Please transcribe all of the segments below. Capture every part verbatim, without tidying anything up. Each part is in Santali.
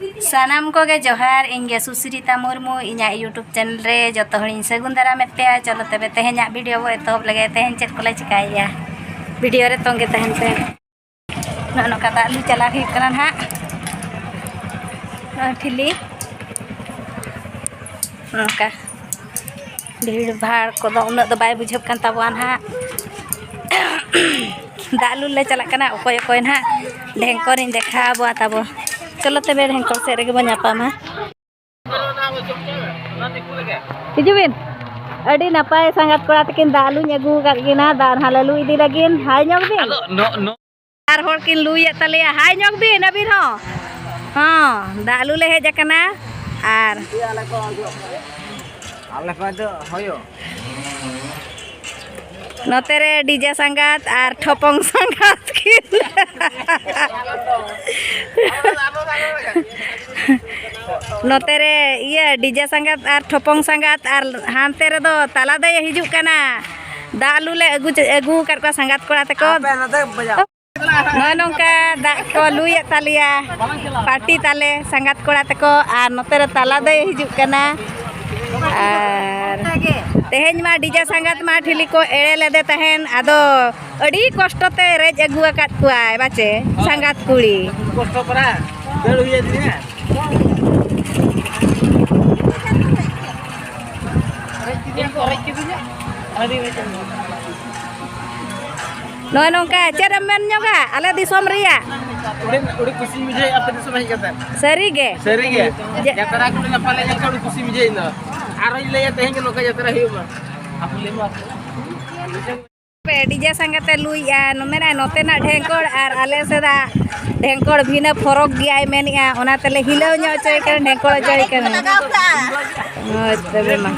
ᱥᱟᱱᱟᱢ ᱠᱚᱜᱮ ᱡᱚᱦᱟᱨ, ᱤᱧ ᱜᱮ ᱥᱩᱥᱨᱤᱛᱟ ᱢᱩᱨᱢᱩ, ᱤᱧᱟᱹᱜ YouTube ᱪᱮᱱᱮᱞ ᱨᱮ ᱡᱚᱛᱚ ᱦᱚᱲᱤᱧ ᱥᱟᱹᱜᱩᱱ ᱫᱟᱨᱟᱢᱮᱫ ᱯᱮᱭᱟ᱾ ᱪᱚᱞᱚ ᱛᱚᱵᱮ ᱛᱮᱦᱮᱧᱟᱜ ᱵᱷᱤᱰᱤᱭᱳ ᱵᱚ ᱮᱛᱚᱦᱚᱵ ᱞᱮᱜᱮ᱾ ᱛᱮᱦᱮᱧ ᱪᱮᱫ ᱠᱚᱞᱮ ᱪᱤᱠᱟᱹᱭᱮᱫᱼᱟ, ᱵᱷᱤᱰᱤᱭᱳ ᱨᱮ ᱛᱚᱸᱜᱮ ᱛᱟᱦᱮᱱ ᱯᱮ᱾ ᱱᱚᱜᱼᱚ ᱱᱚᱝᱠᱟ ᱫᱟᱜ ᱞᱩ ᱪᱟᱞᱟᱣ ᱦᱩᱭᱩᱜ ᱠᱟᱱᱟ ᱱᱟᱦᱟᱜ᱾ ᱱᱚᱜᱼᱚᱭ ᱴᱷᱤᱞᱤ ᱱᱚᱝᱠᱟ ᱵᱷᱤᱲ ᱵᱷᱟᱲ ᱠᱚᱫᱚ ᱩᱱᱟᱹᱜ ᱫᱚ ᱵᱟᱭ ᱵᱩᱡᱷᱟᱹᱜ ᱠᱟᱱ ᱛᱟᱵᱚᱣᱟ ᱱᱟᱦᱟᱜ᱾ ᱫᱟᱜ ᱞᱩ ᱞᱮ ᱪᱟᱞᱟᱜ ᱠᱟᱱᱟ, ᱚᱠᱚᱭ ᱚᱠᱚᱭ ᱱᱟᱦᱟᱜ ᱰᱷᱮᱝᱠᱚᱨᱤᱧ ᱫᱮᱠᱷᱟᱣ ᱟᱵᱚᱣᱟ ᱛᱟᱵᱚ᱾ ᱪᱚᱞᱚ ᱛᱚᱵᱮ ᱰᱷᱮᱝᱠᱚᱨ ᱥᱮᱫ ᱨᱮᱜᱮ ᱵᱚᱱ ᱧᱟᱯᱟᱢᱟ᱾ ᱦᱤᱡᱩᱜ ᱵᱤᱱ᱾ ᱟᱹᱰᱤ ᱱᱟᱯᱟᱭ ᱥᱟᱸᱜᱟᱛ ᱠᱚᱲᱟ ᱛᱟᱹᱠᱤᱱ ᱫᱟᱜ ᱞᱩᱧ ᱟᱹᱜᱩ ᱟᱠᱟᱫ ᱠᱤᱱᱟ, ᱫᱟᱜ ᱱᱟᱦᱟᱜ ᱞᱮ ᱞᱩ ᱤᱫᱤ ᱞᱟᱹᱜᱤᱫ᱾ ᱦᱟᱭ ᱧᱚᱜ ᱵᱤᱱ᱾ ᱟᱫᱚ ᱱᱚ-, ᱱᱚ- ᱟᱨ ᱦᱚᱲ ᱠᱤᱱ ᱞᱩᱭᱮᱫ ᱛᱟᱞᱮᱭᱟ, ᱦᱟᱭ ᱧᱚᱜ ᱵᱤᱱ ᱟᱹᱵᱤᱱ ᱦᱚᱸ᱾ ᱦᱚᱸ, ᱫᱟᱜ ᱞᱩ ᱞᱮ ᱦᱮᱡ ᱟᱠᱟᱱᱟ᱾ ᱟᱨ ᱟᱞᱮ ᱠᱚ ᱫᱚ ᱦᱳᱭᱳ᱾ ᱱᱚᱛᱮ ᱨᱮ ᱰᱤᱡᱮ ᱥᱟᱸᱜᱟᱛ ᱟᱨ ᱴᱷᱚᱯᱚᱝ ᱥᱟᱸᱜᱟᱛ ᱠᱤᱱ᱾ ᱱᱚᱛᱮ ᱨᱮ ᱤᱭᱟᱹ ᱰᱤᱡᱮ ᱥᱟᱸᱜᱟᱛ ᱟᱨ ᱴᱷᱚᱯᱚᱝ ᱥᱟᱸᱜᱟᱛ ᱟᱨ ᱦᱟᱱᱛᱮ ᱨᱮᱫᱚ ᱛᱟᱞᱟ ᱫᱚᱭ ᱦᱤᱡᱩᱜ ᱠᱟᱱᱟ᱾ ᱫᱟᱜ ᱞᱩ ᱞᱮ ᱟᱹᱜᱩ ᱪᱚ-, ᱟᱹᱜᱩ ᱟᱠᱟᱫ ᱠᱚᱣᱟ ᱥᱟᱸᱜᱟᱛ ᱠᱚᱲᱟ ᱛᱟᱠᱚ᱾ ᱟᱯᱮ ᱱᱚᱛᱮ ᱵᱟᱡᱟᱣ᱾ ᱱᱚᱜᱼᱚᱭ ᱱᱚᱝᱠᱟ ᱫᱟᱜ ᱠᱚ ᱞᱩᱭᱮᱫ ᱛᱟᱞᱮᱭᱟ ᱯᱟᱨᱴᱤ ᱛᱟᱞᱮ ᱥᱟᱸᱜᱟᱛ ᱠᱚᱲᱟ ᱛᱟᱠᱚ, ᱟᱨ ᱱᱚᱛᱮ ᱨᱮ ᱛᱟᱞᱟ ᱫᱚᱭ ᱦᱤᱡᱩᱜ ᱠᱟᱱᱟ᱾ ᱟᱨ ᱛᱮᱦᱮᱧ ᱢᱟ ᱰᱤᱡᱮ ᱥᱟᱸᱜᱟᱛ ᱢᱟ ᱴᱷᱤᱞᱤ ᱠᱚ ᱮᱲᱮ ᱞᱮᱫᱮ ᱛᱟᱦᱮᱱ, ᱟᱫᱚ ᱟᱹᱰᱤ ᱠᱚᱥᱴᱚ ᱛᱮ ᱨᱮᱡ ᱟᱹᱜᱩ ᱟᱠᱟᱫ ᱠᱚᱣᱟᱭ ᱵᱟᱪᱮ ᱥᱟᱸᱜᱟᱛ ᱠᱩᱲᱤ᱾ ᱠᱚᱥᱴᱚ ᱯᱟᱨᱟ ᱫᱟᱹᱲ ᱦᱩᱭ ᱟᱹᱫᱤᱧᱟ᱾ ᱱᱚᱜᱼᱚᱭ ᱱᱚᱝᱠᱟ ᱪᱮᱫ ᱮᱢ ᱢᱮᱱ ᱧᱚᱜᱟ ᱟᱞᱮ ᱫᱤᱥᱚᱢ ᱨᱮᱭᱟᱜ? ᱟᱹᱰᱤ, ᱟᱹᱰᱤ ᱠᱩᱥᱤᱧ ᱵᱩᱡᱷᱟᱹᱣᱮᱫᱼᱟ ᱟᱯᱮ ᱫᱤᱥᱚᱢ ᱦᱮᱡ ᱠᱟᱛᱮ᱾ ᱥᱟᱹᱨᱤ ᱜᱮ? ᱥᱟᱹᱨᱤ ᱜᱮ᱾ ᱡᱮ- ᱡᱟᱛᱨᱟ ᱠᱚᱞᱮ ᱧᱟᱯᱟᱢ ᱞᱮᱱ ᱠᱷᱟᱱ ᱟᱹᱰᱤ ᱠᱩᱥᱤᱧ ᱵᱩᱡᱷᱟᱹᱣᱮᱫ ᱫᱚ᱾ ᱟᱨᱦᱚᱸᱧ ᱞᱟᱹᱭᱟ ᱛᱮᱦᱮᱧ ᱜᱮ ᱱᱚᱝᱠᱟ ᱡᱟᱛᱨᱟ ᱦᱩᱭᱩᱜ ᱢᱟ᱾ ᱯᱮ ᱰᱤᱡᱮ ᱥᱟᱸᱜᱮ ᱛᱮ ᱞᱩᱭᱮᱜᱼᱟ, ᱢᱮᱱᱟᱭ ᱱᱚᱛᱮᱱᱟᱜ ᱰᱷᱮᱝᱠᱚᱲ ᱟᱨ ᱟᱞᱮ ᱥᱮᱫᱟᱜ ᱰᱷᱮᱝᱠᱚᱲ ᱵᱷᱤᱱᱟᱹ ᱯᱷᱚᱨᱚᱠ ᱜᱮᱭᱟᱭ ᱢᱮᱱᱮᱜᱼᱟ, ᱚᱱᱟ ᱛᱮᱞᱮ ᱦᱤᱞᱟᱹᱣ ᱧᱚᱜ ᱦᱚᱪᱚᱭ ᱠᱟᱱᱟ, ᱰᱷᱮᱝᱠᱚᱲ ᱦᱚᱪᱚᱭ ᱠᱟᱱᱟ᱾ ᱦᱳᱭ, ᱛᱚᱵᱮ ᱢᱟ᱾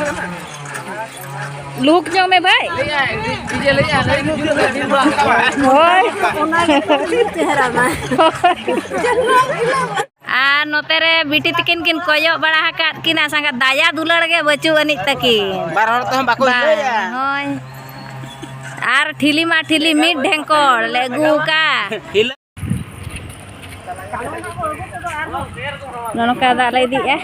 ᱞᱩᱦᱩᱠ ᱧᱚᱜ ᱢᱮ ᱵᱷᱟᱭ᱾ ᱦᱳᱭ᱾ ᱚᱱᱟ ᱜᱮᱛᱚ ᱪᱮᱦᱨᱟ ᱢᱟ᱾ ᱦᱳᱭ᱾ ᱟᱨ ᱱᱚᱛᱮ ᱨᱮ ᱵᱤᱴᱤ ᱛᱤᱠᱤᱱ ᱠᱤᱱ ᱠᱚᱭᱚᱜ ᱵᱟᱲᱟ ᱟᱠᱟᱫ ᱠᱤᱱᱟ ᱥᱟᱸᱜᱮ, ᱫᱟᱭᱟ ᱫᱩᱞᱟᱹᱲ ᱜᱮ ᱵᱟᱹᱪᱩᱜ ᱟᱹᱱᱤᱡ ᱛᱟᱹᱠᱤᱱ᱾ ᱵᱟᱨ ᱦᱚᱲ ᱛᱮᱦᱚᱸ ᱵᱟᱠᱚ ᱵᱟᱝ, ᱦᱤᱞᱟᱹᱭᱟ᱾ ᱦᱳᱭ᱾ ᱟᱨ ᱴᱷᱤᱞᱤ ᱢᱟ ᱴᱷᱤᱞᱤ ᱢᱤᱫ ᱰᱷᱮᱝᱠᱚᱲ ᱞᱮ ᱟᱹᱜᱩ ᱟᱠᱟᱫ᱾ ᱦᱤᱞᱟᱹ- ᱱᱚᱜᱼᱚ ᱱᱚᱝᱠᱟ ᱫᱟᱜ ᱞᱮ ᱤᱫᱤᱭᱮᱜᱼᱟ᱾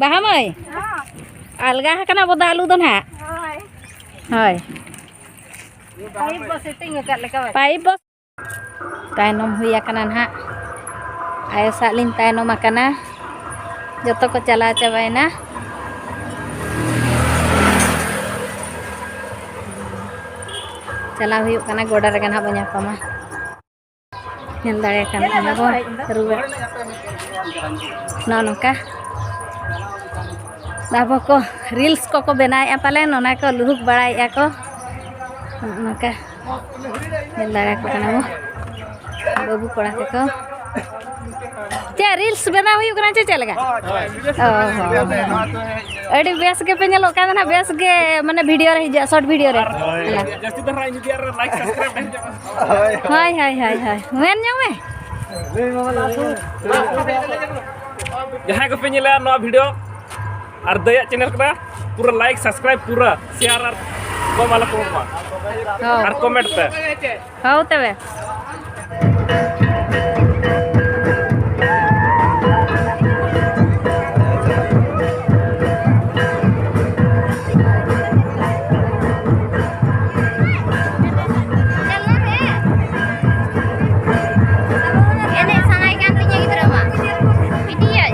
ᱵᱟᱦᱟ ᱢᱟᱹᱭ, ᱟᱞᱜᱟ ᱟᱠᱟᱱᱟ ᱵᱚᱫᱟ ᱟᱹᱞᱩ ᱫᱚ ᱱᱟᱦᱟᱜ᱾ ᱦᱳᱭ᱾ ᱯᱟᱭᱤᱯ ᱵᱚ ᱥᱮᱴᱤᱝ ᱟᱠᱟᱫ ᱞᱮᱠᱟ ᱵᱟᱭ? ᱯᱟᱭᱤᱯ ᱵᱚ ᱛᱟᱭᱱᱚᱢ ᱦᱩᱭ ᱟᱠᱟᱱᱟ ᱱᱟᱦᱟᱜ᱾ ᱟᱭᱳ ᱥᱟᱜ ᱞᱤᱧ ᱛᱟᱭᱱᱚᱢ ᱟᱠᱟᱱᱟ᱾ ᱡᱚᱛᱚ ᱠᱚ ᱪᱟᱞᱟᱣ ᱪᱟᱵᱟᱭᱮᱱᱟ᱾ ᱪᱟᱞᱟᱣ ᱦᱩᱭᱩᱜ ᱠᱟᱱᱟ, ᱜᱚᱰᱟ ᱨᱮᱜᱮ ᱱᱟᱦᱟᱜ ᱵᱚ ᱧᱟᱯᱟᱢᱟ᱾ ᱧᱮᱞ ᱫᱟᱲᱮᱭᱟᱜ ᱠᱟᱱ ᱠᱷᱟᱱ ᱵᱚ ᱨᱩᱣᱟᱹᱲ᱾ ᱱᱚᱜᱼᱚ ᱱᱚᱝᱠᱟ ᱟᱵᱚ ᱠᱚ ᱨᱤᱞᱥ ᱠᱚᱠᱚ ᱵᱮᱱᱟᱣᱮᱫᱼᱟ ᱯᱟᱞᱮᱱ, ᱚᱱᱟ ᱠᱚ ᱞᱩᱦᱩᱠ ᱵᱟᱲᱟᱭᱮᱫᱼᱟ ᱠᱚ᱾ ᱱᱚᱜᱼᱚ ᱱᱚᱝᱠᱟ ᱧᱮᱞ ᱫᱟᱲᱮᱭᱟᱠᱚ ᱠᱟᱱᱟ ᱵᱚ ᱵᱟᱹᱵᱩ ᱠᱚᱲᱟ ᱛᱟᱠᱚ᱾ ᱪᱮᱫ ᱨᱤᱞᱥ ᱵᱮᱱᱟᱣ ᱦᱩᱭᱩᱜ ᱠᱟᱱᱟ ᱪᱮ ᱪᱮᱫ ᱞᱮᱠᱟ? ᱚ ᱦᱚᱸ᱾ ᱟᱹᱰᱤ ᱵᱮᱥ ᱜᱮᱯᱮ ᱧᱮᱞᱚᱜ ᱠᱟᱱᱟ ᱱᱟᱦᱟᱜ, ᱵᱮᱥ ᱜᱮ ᱢᱟᱱᱮ ᱵᱷᱤᱰᱤᱭᱳ ᱨᱮ ᱦᱤᱡᱩᱜᱼᱟ, ᱥᱚᱨᱴ ᱵᱷᱤᱰᱤᱭᱳ ᱨᱮ᱾ ᱡᱟᱹᱥᱛᱤ ᱫᱷᱟᱨᱟ ᱤᱧ ᱤᱫᱤᱭᱟ ᱟᱨ ᱞᱟᱭᱤᱠ ᱥᱟᱵᱥᱠᱨᱟᱭᱤᱵ ᱰᱷᱮᱨ ᱧᱚᱜ᱾ ᱦᱳᱭ, ᱦᱳᱭ, ᱦᱳᱭ, ᱦᱳᱭ᱾ ᱢᱮᱱ ᱧᱚᱜ ᱢᱮ᱾ ᱡᱟᱦᱟᱸᱭ ᱠᱚᱯᱮ ᱧᱮᱞᱟ ᱱᱚᱣᱟ ᱵᱷᱤᱰᱤᱭᱳ ᱟᱨ ᱫᱟᱹᱭᱟᱜ ᱪᱮᱱᱮᱞ ᱠᱟᱱᱟ, ᱯᱩᱨᱟᱹ ᱞᱟᱭᱤᱠ, ᱥᱟᱵᱥᱠᱨᱟᱭᱤᱵ, ᱯᱩᱨᱟᱹ ᱥᱮᱭᱟᱨ ᱟᱨ ᱠᱚᱢ ᱟᱞᱚ ᱠᱚᱢᱚᱜ ᱢᱟ᱾ ᱦᱳᱭ᱾ ᱟᱨ ᱠᱚᱢᱮᱱᱴ ᱯᱮ᱾ ᱦᱳᱭ ᱛᱚᱵᱮ᱾ ᱮᱱᱮᱡ ᱥᱟᱱᱟᱭᱮ ᱠᱟᱱ ᱛᱤᱧᱟᱹ ᱜᱤᱫᱽᱨᱟᱹ ᱢᱟ᱾ ᱯᱤᱴᱤᱭᱟᱹᱧ᱾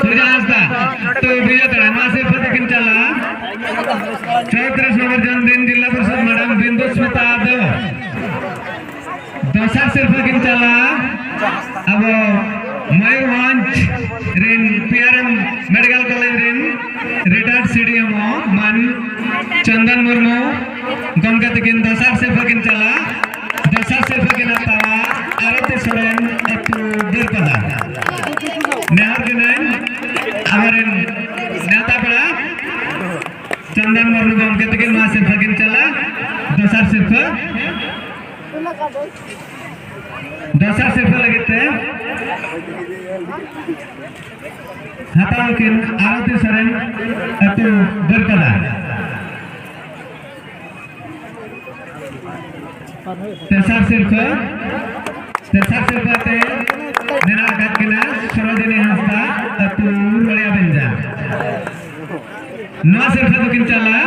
ᱥᱩᱨᱡᱟ ᱦᱟᱸᱥᱫᱟ, ᱛᱚ ᱵᱤᱡᱚᱭ ᱛᱟᱲᱟ, ᱢᱟ ᱥᱤᱨᱯᱷᱟᱹ ᱛᱟᱹᱠᱤᱱ ᱪᱟᱞᱟᱜᱼᱟ᱾ ᱪᱳᱭᱛᱨᱤᱥ ᱱᱚᱢᱵᱚᱨ ᱡᱚᱱᱢᱫᱤᱱ ᱡᱤᱞᱟ ᱯᱚᱨᱤᱥᱚᱫ ᱢᱮᱰᱟᱢ ᱵᱤᱱᱫᱩ ᱥᱢᱤᱛᱟ ᱫᱚ ᱫᱚᱥᱟᱨ ᱥᱤᱨᱯᱷᱟᱹ ᱠᱤᱱ ᱪᱟᱞᱟᱜᱼᱟ᱾ ᱟᱵᱚ ᱢᱚᱭᱩᱨᱵᱷᱚᱸᱡᱽ ᱨᱮᱱ ᱯᱤ ᱟᱨ ᱮᱢ ᱢᱮᱰᱤᱠᱟᱞ ᱠᱚᱞᱮᱡᱽ ᱨᱮᱱ ᱨᱤᱴᱟᱭᱟᱨᱰ ᱥᱤ ᱰᱤ ᱮᱢ ᱳ ᱢᱟᱱ ᱪᱚᱱᱫᱚᱱ ᱢᱩᱨᱢᱩ ᱜᱚᱢᱠᱮ ᱛᱟᱹᱠᱤᱱ ᱫᱚᱥᱟᱨ ᱥᱤᱨᱯᱷᱟᱹ ᱠᱤᱱ ᱪᱟᱞᱟᱜᱼᱟ᱾ ᱫᱚᱥᱟᱨ ᱥᱤᱨᱯᱷᱟᱹ ᱠᱤᱱ ᱦᱟᱛᱟᱣᱟ ᱟᱨᱚᱛᱤ ᱥᱚᱨᱮᱱ, ᱟᱹᱛᱩ ᱵᱤᱨᱯᱟᱫᱟ᱾ ᱱᱮᱦᱚᱨ ᱠᱤᱱᱟᱹᱧ ᱟᱵᱚᱨᱮᱱ ᱱᱮᱣᱛᱟ ᱯᱮᱲᱟ ᱪᱚᱱᱫᱚᱱ ᱢᱩᱨᱢᱩ ᱜᱚᱢᱠᱮ ᱛᱟᱹᱠᱤᱱ ᱱᱚᱣᱟ ᱥᱤᱨᱯᱷᱟᱹ ᱠᱤᱱ ᱪᱟᱞᱟᱜᱼᱟ ᱫᱚᱥᱟᱨ ᱥᱤᱨᱯᱷᱟᱹ᱾ ᱫᱚᱥᱟᱨ ᱥᱤᱨᱯᱷᱟᱹ ᱞᱟᱹᱜᱤᱫ ᱛᱮ ᱦᱟᱛᱟᱣ ᱟᱹᱠᱤᱱ ᱟᱨᱚᱛᱤ ᱥᱚᱨᱮᱱ, ᱟᱹᱛᱩ ᱵᱤᱨᱯᱟᱫᱟ᱾ ᱛᱮᱥᱟᱨ ᱥᱤᱨᱯᱷᱟᱹ, ᱛᱮᱥᱟᱨ ᱥᱤᱨᱯᱷᱟᱹ ᱛᱮ ᱢᱮᱱᱟᱜ ᱟᱠᱟᱫ ᱠᱤᱱᱟ ᱥᱚᱨᱳᱡᱤᱱᱤ ᱦᱟᱸᱥᱫᱟ, ᱟᱹᱛᱩ ᱞᱚᱲᱤᱭᱟ ᱵᱮᱧᱡᱟ᱾ ᱱᱚᱣᱟ ᱥᱤᱨᱯᱷᱟᱹ ᱫᱚᱠᱤᱱ ᱪᱟᱞᱟ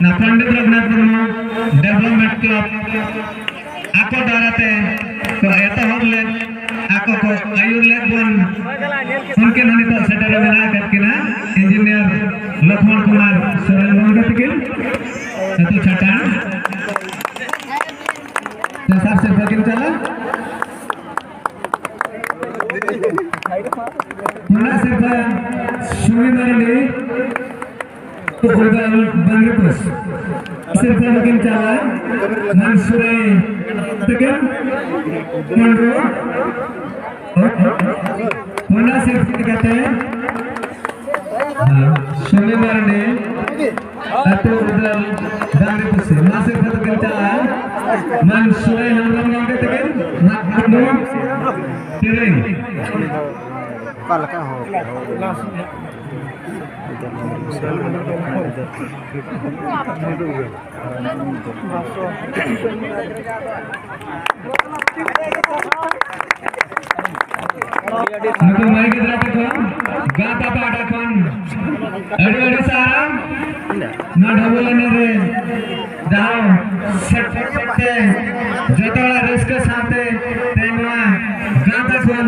ᱱᱟ ᱯᱚᱱᱰᱤᱛ ᱨᱚᱜᱷᱩᱱᱟᱛᱷ ᱢᱩᱨᱢᱩ ᱰᱮᱵᱷᱞᱚᱯᱢᱮᱱᱴ ᱠᱞᱟᱵᱽ ᱟᱠᱚ ᱫᱟᱨᱟᱭ ᱛᱮ ᱠᱚ ᱮᱛᱚᱦᱚᱵ ᱞᱮᱫ, ᱟᱠᱚ ᱠᱚ ᱟᱹᱭᱩᱨ ᱞᱮᱫ ᱵᱚᱱ, ᱩᱱᱠᱤᱱ ᱦᱚᱸ ᱱᱤᱛᱚᱜ ᱥᱮᱴᱮᱨ ᱨᱮ ᱢᱮᱱᱟᱜ ᱟᱠᱟᱫ ᱠᱤᱱᱟ, ᱤᱧᱡᱤᱱᱤᱭᱟᱨ ᱞᱚᱠᱷᱢᱚᱬ ᱠᱩᱢᱟᱨ ᱥᱚᱨᱮᱱ ᱜᱚᱢᱠᱮ ᱛᱟᱹᱠᱤᱱ, ᱟᱹᱛᱩ ᱪᱷᱟᱴᱟᱱ᱾ ᱛᱮᱥᱟᱨ ᱥᱤᱨᱯᱷᱟᱹ ᱠᱤᱱ ᱪᱟᱞᱟ᱾ ᱯᱩᱱᱟᱜ ᱥᱤᱨᱯᱷᱟᱹ ᱥᱩᱢᱤ ᱢᱟᱨᱰᱤ, ᱩᱨᱵᱟᱞ ᱵᱟᱝᱨᱤᱯᱩᱥ᱾ ᱥᱤᱨᱯᱷᱟᱹ ᱫᱚᱠᱤᱱ ᱪᱟᱞᱟ ᱢᱟᱱᱥᱩᱨᱮ ᱛᱟᱹᱠᱤᱱ, ᱢᱩᱱᱰᱨᱩ᱾ ᱯᱩᱱᱟᱜ ᱥᱤᱨᱯᱷᱟᱹ ᱠᱟᱛᱮ ᱥᱩᱢᱤ ᱢᱟᱨᱰᱤ, ᱟᱹᱛᱩ ᱩᱨᱵᱟᱞ ᱵᱟᱝᱨᱤᱯᱩᱥ᱾ ᱱᱚᱣᱟ ᱥᱤᱨᱯᱷᱟᱹ ᱫᱚᱠᱤᱱ ᱪᱟᱞᱟ ᱢᱟᱱᱥᱩᱨᱮ ᱦᱮᱢᱵᱨᱚᱢ ᱜᱚᱢᱠᱮ ᱛᱟᱹᱠᱤᱱ, ᱢᱟᱱᱰᱨᱩ᱾ ᱥᱮᱨᱮᱧ᱾ ᱚᱠᱟ ᱞᱮᱠᱟ ᱦᱚᱸ ᱱᱩᱠᱩ ᱢᱟᱹᱭ ᱜᱤᱫᱽᱨᱟᱹ ᱛᱟᱠᱚ ᱜᱟᱶᱛᱟ ᱯᱟᱦᱴᱟ ᱠᱷᱚᱱ ᱟᱹᱰᱤ ᱟᱹᱰᱤ ᱥᱟᱨᱦᱟᱣ᱾ ᱱᱚᱣᱟ ᱰᱷᱟᱵᱩᱞ ᱮᱱᱮᱡ ᱨᱮ ᱫᱟᱣ ᱥᱮᱴᱮᱨ ᱛᱮ ᱡᱚᱛᱚ ᱦᱚᱲᱟᱜ ᱨᱟᱹᱥᱠᱟᱹ ᱥᱟᱶᱛᱮ ᱛᱮᱦᱮᱧ ᱱᱚᱣᱟ ᱜᱟᱶᱛᱟ ᱠᱷᱚᱱ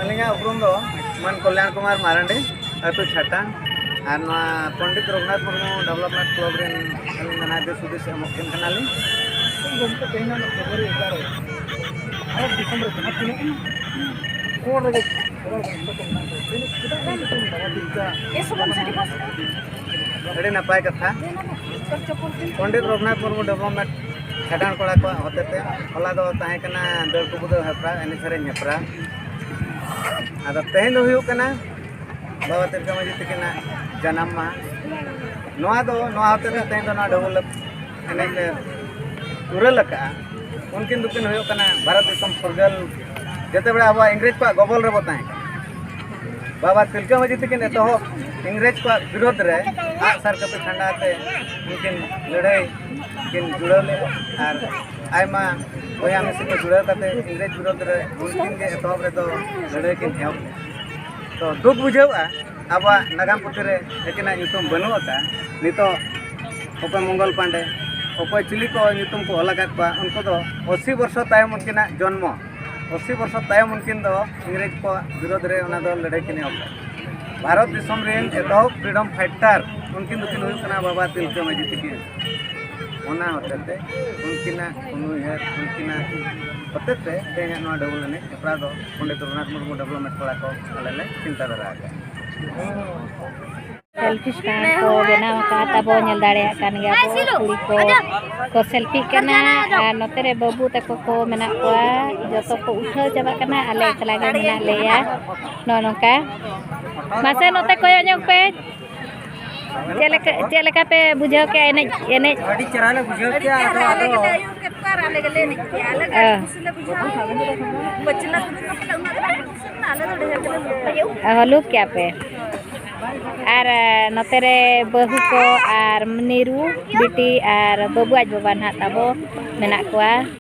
ᱟᱹᱞᱤᱧᱟᱜ ᱩᱯᱨᱩᱢ ᱫᱚ ᱢᱟᱱ ᱠᱚᱞᱭᱟᱬ ᱠᱩᱢᱟᱨ ᱢᱟᱨᱟᱱᱰᱤ, ᱟᱹᱛᱩ ᱪᱷᱟᱴᱟᱝ, ᱟᱨ ᱱᱚᱣᱟ ᱯᱚᱱᱰᱤᱛ ᱨᱚᱜᱷᱩᱱᱟᱛᱷ ᱢᱩᱨᱢᱩ ᱰᱮᱵᱷᱞᱚᱯᱢᱮᱱᱴ ᱠᱞᱟᱵᱽ ᱨᱮᱱ ᱟᱹᱞᱤᱧ ᱫᱚ ᱱᱟᱭ ᱫᱤᱥ ᱦᱩᱫᱤᱥ ᱮᱢᱚᱜ ᱠᱟᱱ ᱠᱟᱱᱟᱞᱤᱧ᱾ ᱜᱚᱢᱠᱮ, ᱛᱮᱦᱮᱧᱟᱜ ᱱᱚᱣᱟ ᱯᱷᱮᱵᱽᱨᱩᱣᱟᱨᱤ ᱮᱜᱟᱨᱚ ᱵᱷᱟᱨᱚᱛ ᱫᱤᱥᱚᱢ ᱨᱮ ᱡᱟᱦᱟᱸ ᱛᱤᱱᱟᱹᱜ ᱦᱚᱲ ᱨᱮᱜᱮ ᱦᱚᱲ ᱨᱮᱜᱮ ᱡᱚᱛᱚ ᱠᱚ ᱢᱮᱱᱟᱜ ᱠᱚᱣᱟ, ᱪᱮᱫᱟᱜ ᱵᱟᱝ ᱢᱤᱫᱴᱮᱱ ᱵᱟᱵᱟ ᱛᱤᱞᱠᱟᱹ ᱟᱹᱰᱤ ᱱᱟᱯᱟᱭ ᱠᱟᱛᱷᱟ᱾ ᱯᱚᱱᱰᱤᱛ ᱨᱚᱜᱷᱩᱱᱟᱛᱷ ᱢᱩᱨᱢᱩ ᱰᱮᱵᱷᱞᱚᱯᱢᱮᱱᱴ ᱠᱷᱟᱸᱰᱟᱱ ᱠᱚᱲᱟ ᱠᱚᱣᱟᱜ ᱦᱚᱛᱮᱛᱮ ᱦᱚᱞᱟ ᱫᱚ ᱛᱟᱦᱮᱸ ᱠᱟᱱᱟ ᱫᱟᱹᱲ ᱠᱩᱠᱩᱫᱟᱹᱣ ᱦᱮᱯᱨᱟᱣ, ᱮᱱᱮᱡ ᱥᱮᱨᱮᱧ ᱦᱮᱯᱨᱟᱣ᱾ ᱟᱫᱚ ᱛᱮᱦᱮᱧ ᱫᱚ ᱦᱩᱭᱩᱜ ᱠᱟᱱᱟ ᱵᱟᱵᱟ ᱛᱤᱞᱠᱟᱹ ᱢᱟᱹᱡᱷᱤ ᱛᱤᱠᱤᱱᱟᱜ ᱡᱟᱱᱟᱢ ᱢᱟᱦᱟ᱾ ᱱᱚᱣᱟ ᱫᱚ, ᱱᱚᱣᱟ ᱦᱚᱛᱮᱛᱮ ᱛᱮᱦᱮᱧ ᱫᱚ ᱱᱚᱣᱟ ᱰᱷᱟᱹᱵᱩᱞ ᱮᱱᱮᱡ ᱞᱮ ᱯᱩᱨᱟᱹᱞ ᱟᱠᱟᱫᱼᱟ᱾ ᱩᱱᱠᱤᱱ ᱫᱚᱠᱤᱱ ᱦᱩᱭᱩᱜ ᱠᱟᱱᱟ ᱵᱷᱟᱨᱚᱛ ᱫᱤᱥᱚᱢ ᱯᱷᱩᱨᱜᱟᱹᱞ, ᱡᱮᱛᱮ ᱵᱮᱲᱟ ᱟᱵᱚᱣᱟᱜ ᱤᱝᱨᱮᱡᱽ ᱠᱚᱣᱟᱜ ᱜᱚᱵᱚᱞ ᱨᱮᱵᱚ ᱛᱟᱦᱮᱸ ᱠᱟᱱᱟ᱾ ᱵᱟᱵᱟ ᱛᱤᱞᱠᱟᱹ ᱢᱟᱹᱡᱷᱤ ᱛᱤᱠᱤᱱ ᱮᱛᱚᱦᱚᱵ ᱤᱝᱨᱮᱡᱽ ᱠᱚᱣᱟᱜ ᱵᱤᱨᱳᱫᱷ ᱨᱮ ᱟᱜᱼᱥᱟᱨ ᱠᱟᱹᱯᱤ ᱠᱷᱟᱸᱰᱟ ᱛᱮ ᱩᱱᱠᱤᱱ ᱞᱟᱹᱲᱦᱟᱹᱭ ᱠᱤᱱ ᱡᱩᱲᱟᱹᱣ ᱞᱮᱫᱼᱟ᱾ ᱟᱨ ᱟᱭᱢᱟ ᱵᱚᱭᱦᱟ ᱢᱤᱥᱤ ᱠᱚ ᱡᱩᱲᱟᱹᱣ ᱠᱟᱛᱮ ᱤᱝᱨᱮᱡᱽ ᱵᱤᱨᱳᱫᱷ ᱨᱮ ᱩᱱᱠᱤᱱ ᱜᱮ ᱮᱛᱚᱦᱚᱵ ᱨᱮᱫᱚ ᱞᱟᱹᱲᱦᱟᱹᱭ ᱠᱤᱱ ᱮᱦᱚᱵ ᱞᱮᱫᱼᱟ᱾ ᱛᱚ ᱫᱩᱠ ᱵᱩᱡᱷᱟᱹᱜᱼᱟ, ᱟᱵᱚᱣᱟᱜ ᱱᱟᱜᱟᱢ ᱯᱩᱛᱷᱤ ᱨᱮ ᱟᱹᱠᱤᱱᱟᱜ ᱧᱩᱛᱩᱢ ᱵᱟᱹᱱᱩᱜ ᱟᱠᱟᱫᱼᱟ᱾ ᱱᱤᱛᱚᱜ ᱚᱠᱚᱭ ᱢᱚᱝᱜᱚᱞ ᱯᱟᱱᱰᱮ, ᱚᱠᱚᱭ ᱪᱤᱞᱤ ᱠᱚ ᱧᱩᱛᱩᱢ ᱠᱚ ᱚᱞ ᱟᱠᱟᱫ ᱠᱚᱣᱟ, ᱩᱱᱠᱩ ᱫᱚ ᱟᱥᱤ ᱵᱚᱨᱥᱚ ᱛᱟᱭᱚᱢ ᱩᱱᱠᱤᱱᱟᱜ ᱡᱚᱱᱢᱚ, ᱟᱥᱤ ᱵᱚᱨᱥᱚ ᱛᱟᱭᱚᱢ ᱩᱱᱠᱤᱱ ᱫᱚ ᱤᱝᱨᱮᱡᱽ ᱠᱚᱣᱟᱜ ᱵᱤᱨᱳᱫᱷ ᱨᱮ ᱚᱱᱟ ᱫᱚ ᱞᱟᱹᱲᱦᱟᱹᱭ ᱠᱤᱱ ᱮᱦᱚᱵ ᱞᱮᱫᱟ᱾ ᱵᱷᱟᱨᱚᱛ ᱫᱤᱥᱚᱢ ᱨᱮᱱ ᱮᱛᱚᱦᱚᱵ ᱯᱷᱨᱤᱰᱚᱢ ᱯᱷᱟᱭᱴᱟᱨ ᱩᱱᱠᱤᱱ ᱫᱚᱠᱤᱱ ᱦᱩᱭᱩᱜ ᱠᱟᱱᱟ ᱵᱟᱵᱟ ᱛᱤᱞᱠᱟᱹ ᱢᱟᱹᱡᱷᱤ ᱛᱤᱠᱤᱱ᱾ ᱚᱱᱟ ᱦᱚᱛᱮᱛᱮ ᱩᱱᱠᱤᱱᱟᱜ ᱩᱱᱩᱭᱦᱟᱹᱨ, ᱩᱱᱠᱤᱱᱟᱜ ᱦᱚᱛᱮᱛᱮ ᱛᱮᱦᱮᱧᱟᱜ ᱱᱚᱣᱟ ᱰᱷᱟᱹᱵᱩᱞ ᱮᱱᱮᱡ ᱦᱮᱯᱨᱟᱣ ᱫᱚ ᱯᱚᱱᱰᱤᱛ ᱨᱚᱜᱷᱩᱱᱟᱛᱷ ᱢᱩᱨᱢᱩ ᱰᱮᱵᱷᱞᱚᱯᱢᱮᱱᱴ ᱠᱚᱲᱟ ᱠᱚ ᱟᱞᱮ ᱞᱮ ᱪᱤᱱᱛᱟᱹ ᱫᱷᱟᱨᱟ ᱟᱠᱟᱫᱼᱟ᱾ Selfie stand ᱠᱚ ᱵᱮᱱᱟᱣ ᱟᱠᱟᱫ ᱛᱟᱵᱚ, ᱧᱮᱞ ᱫᱟᱲᱮᱭᱟᱜ ᱠᱟᱱ ᱜᱮᱭᱟ ᱵᱚ᱾ ᱠᱩᱲᱤ ᱠᱚ ᱠᱚ selfie ᱠᱟᱱᱟ ᱟᱨ ᱱᱚᱛᱮ ᱨᱮ ᱵᱟᱹᱵᱩ ᱛᱟᱠᱚ ᱠᱚ ᱢᱮᱱᱟᱜ ᱠᱚᱣᱟ, ᱡᱚᱛᱚ ᱠᱚ ᱩᱴᱷᱟᱹᱣ ᱪᱟᱵᱟᱜ ᱠᱟᱱᱟ, ᱟᱞᱮ ᱮᱠᱞᱟ ᱜᱮ ᱢᱮᱱᱟᱜ ᱞᱮᱭᱟ᱾ ᱱᱚᱜᱼᱚ ᱱᱚᱝᱠᱟ᱾ ᱢᱟᱥᱮ ᱱᱚᱛᱮ ᱠᱚᱭᱚᱜ ᱧᱚᱜ ᱯᱮ᱾ ᱪᱮᱫ ᱞᱮᱠᱟ, ᱪᱮᱫ ᱞᱮᱠᱟ ᱯᱮ ᱵᱩᱡᱷᱟᱹᱣ ᱠᱮᱜᱼᱟ ᱮᱱᱮᱡ, ᱮᱱᱮᱡ? ᱟᱹᱰᱤ ᱪᱮᱦᱨᱟ ᱞᱮ ᱵᱩᱡᱷᱟᱹᱣ ᱠᱮᱜᱼᱟ, ᱟᱫᱚ, ᱟᱫᱚ ᱚ᱾ ᱟᱞᱮ ᱜᱮᱞᱮ ᱮᱱᱮᱡ ᱠᱮᱜᱼᱟ, ᱟᱞᱮ ᱫᱚ ᱟᱹᱰᱤ ᱠᱩᱥᱤ ᱞᱮ ᱵᱩᱡᱷᱟᱹᱣᱟ᱾ ᱯᱟᱹᱪᱞᱟ ᱥᱩᱫᱷᱟᱹ ᱠᱟᱛᱮ ᱞᱮ ᱩᱱᱟᱹᱜ ᱫᱚ ᱵᱟᱞᱮ ᱠᱩᱥᱤ ᱞᱮᱱᱟ, ᱟᱞᱮ ᱫᱚ ᱰᱷᱮᱨ ᱜᱮᱞᱮ ᱞᱩᱴ ᱠᱮᱜᱼᱟ᱾ ᱚ, ᱞᱩᱴ ᱠᱮᱜᱼᱟ ᱯᱮ᱾ ᱟᱨ, ᱮ, ᱱᱚᱛᱮ ᱨᱮ ᱵᱟᱹᱦᱩ ᱠᱚ ᱟᱨ ᱢᱤᱨᱩ ᱵᱤᱴᱤ ᱟᱨ ᱵᱟᱹᱵᱩ ᱟᱡ ᱵᱟᱵᱟ ᱱᱟᱦᱟᱜ ᱛᱟᱵᱚ ᱢᱮᱱᱟᱜ ᱠᱚᱣᱟ᱾